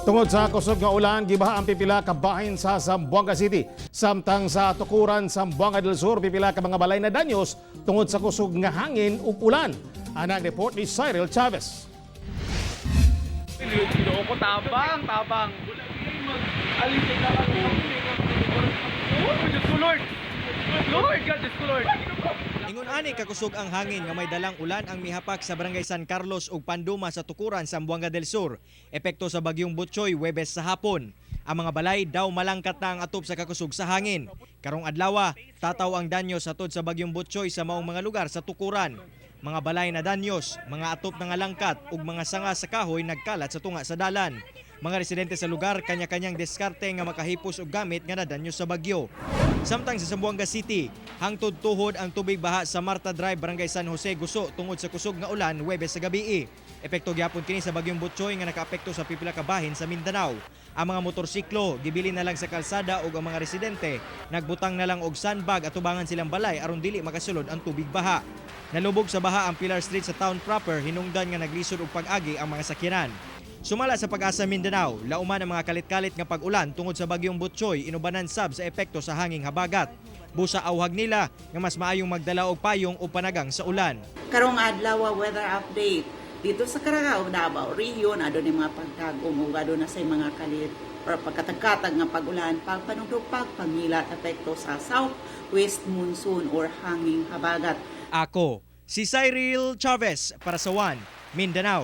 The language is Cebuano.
Tungod sa kusog nga ulan, gibaha ang pipila ka bahin sa Zamboanga City. Samtang sa Tukuran, Zamboanga del Sur, pipila ka mga balay na danyos tungod sa kusog nga hangin ug ulan. Anang report ni Cyril Chavez. Ginoo ko, tabang, tabang. Oh, Diyos ko, Lord. Lord, God, Diyos ko, Lord. Ingon ani kakusog ang hangin nga may dalang ulan ang mihapak sa Barangay San Carlos ug Panduma sa Tukuran, Zamboanga del Sur. Epekto sa bagyong Butchoy Webes sa hapon. Ang mga balay daw malangkat na ang atop sa kakusog sa hangin. Karong adlaw, tataw ang danyo satod sa bagyong Butchoy sa maong mga lugar sa Tukuran. Mga balay na danyos, mga atop na nga langkat ug mga sanga sa kahoy nagkalat sa tunga sa dalan. Mga residente sa lugar, kanya-kanyang diskarte nga makahipos og gamit nga nadanyo sa bagyo. Samtang sa Zamboanga City, hangtod tuhod ang tubig baha sa Marta Drive, Barangay San Jose, Guso tungod sa kusog nga ulan Webes sa gabi. Epekto gyapon kini sa bagyong Butchoy nga nakaapekto sa pipila ka bahin sa Mindanao. Ang mga motorsiklo gibili na lang sa kalsada ug ang mga residente nagbutang na lang og sandbag atubangan silang balay aron dili makasulod ang tubig baha. Nalubog sa baha ang Pilar Street sa town proper, hinungdan nga naglisod og pag-agi ang mga sakyanan. Sumala sa Pag-asa Mindanao, lauman ang mga kalit-kalit nga pag-ulan tungod sa bagyong Butchoy, inubanan sab sa epekto sa hanging habagat. Busa awhag nila nga mas maayong magdala og payong o panagang sa ulan. Karong adlaw, weather update dito sa Caragao, Davao Region, adunay mga pagtagom ug aduna say mga kalit or pagkatagkatag nga pag-ulan, pagpanugdog, pagpangilat, epekto sa southwest monsoon or hanging habagat. Ako, si Cyril Chavez para sa One Mindanao.